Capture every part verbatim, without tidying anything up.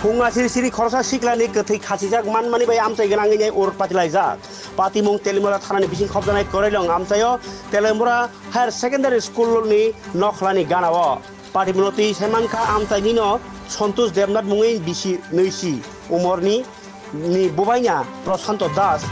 Phung asiri siri khoroksa siklani kwthwi khachijak manmani bai amchai gwnangwi nai ur patilaijak. Patimung Telimura thanani bising khopjanai Kwrailong amchaio Telimura Higher Secondary School ni nokhlani ganao. Patimungno twi saimankha amchainino Santosh Debnath mungwi bisi nwisi umorni ni bubaina Prashanto Das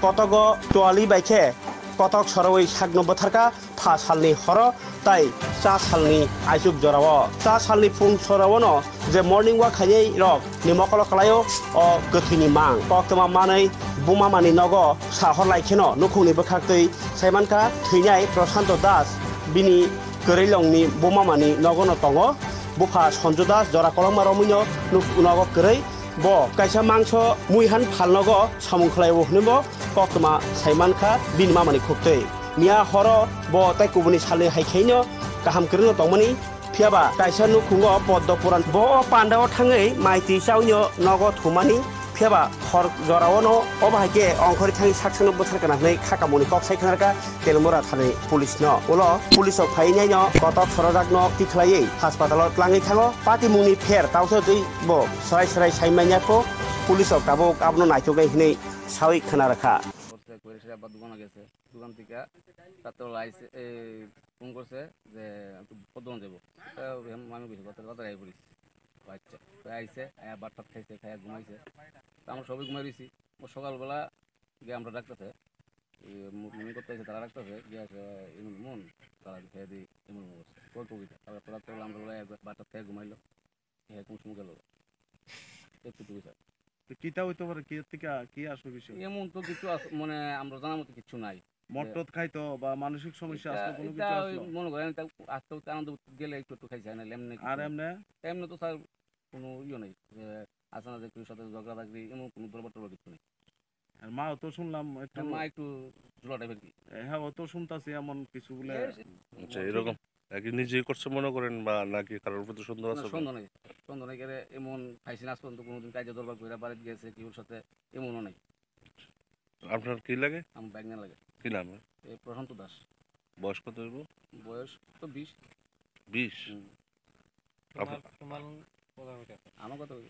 kotogo tuali bai khe kotok sorowi sakno bwtharkha pha salni horo tai cha salni aisuk jorao. Cha salni phung soraono je morning walk khainai rok ni mokolo kwlaio o kwthwini mang. Koktwma manwi buma mani nogo sahor lai kheno nukhungni bwkhaktwi saimankha thwinai Prashanto Das bini Kwrwilongni buma mani nogono tongo. Bupha Sanju Das jora kolokma romwino nuk-, nogo kwrwi. Bo kaisa mangso muihan phalnogo samung khlaibo hwnwi bo koktwma saimankha bini mamani khuktwi. Miya horo bo tai kubuni salni hai khaino kaham kwrwngno tongmani. Phiyaba kaisa nukhungo Poddo Puran. Bo o pandao thangwi mai twi chawnyo nogo thumani. Phiyaba hor joraono obo hai khe ongkhorwi thangwi saksano bwthar kana hwnwi kha kamoni kok sai khnarkha Telimura thani police no. Ulo police rok phaiwi naino kotok sorojakno tikhlaiwi haspatalo tlangwi thango. Patimungni pher tausa twi bo swrai swrai sai manya kho police rok tabuk abono naithoknai hwnwi sawi khna rwkha. করছে, করে সেটা আবার দোকানে গেছে। দোকান থেকে রাত্রেবেলা আইসে, এই, ফোন করছে যে আমি একটু পদ্মন যাবো। তা আমি গেছি, বাজারে, বাজারে আই পড়ি। আচ্ছা, তো আইসে, আয়া ভাত টাত খাইছে, খাইয়া ঘুমাইছে। তো আমরা সবাই ঘুমাই রইছি। ও সকালবেলা গিয়ে আমরা ডাকতেছে, এই মু-, মুনিন করতে আইসে, তারা ডাকতেছে, গিয়ে আছে ইমন মন, তারা খেয়ে দিই ইমন মন করছে। কই কবিতা? তারপর রাত্রেবেলা আমরা বলে এক ভাত টাত খেয়ে ঘুমাইলো। হ্যাঁ, কোন সময় গেল? একটু দূরে স্যার। তো কিতা হইতে পারে? কি থেকে কি আসল বিষয়? এমন তো কিছু আস-, মানে আমরা জানার মতো কিছু নাই। মদ টদ খাইতো বা মানসিক সমস্যা এটা, আসলো, কোনো এটা কিছু ওই আসলো? মনে করেন, এটা আস্তে আস্তে আনন্দ গেলে একটু একটু খাইছে, না এমনি আর কিছু না। এমনি? এমনি তো স্যার কোনো ইয়ে নেই। যে আছে না যে কেউ সাথে ঝগড়া ঝাগড়ি, এমন কোনো দরবার টরবার কিছু নেই। আর মাও তো শুনলাম একটু হ্যাঁ, মা একটু জোলা টাইপের কি। এ, হ্যাঁ, ও তো শুনতাছি এমন কিছু বলে। এ, সে আচ্ছা, মদ এরকম। নাকি নিজেই করছে মনে করেন বা নাকি কারোর প্রতি সন্দেহ না, আছে আপনার? সন্দেহ নেই। সন্দেহ নেই, এরে এমন খাইছে না আজ পর্যন্ত কোনোদিন কাজে দরবার করে বাড়িতে গেছে, কেউর সাথে এমনও নেই। আপনার কি লাগে? আমার ব্যাগ না লাগে। কি নাম? এই প্রশান্ত দাস। বয়স কত হইব? বয়স তো বিশ। বিশ? হুম। তোমার, আপনার তোমার কোথায় হইতে আছে? আমার কথা হইল,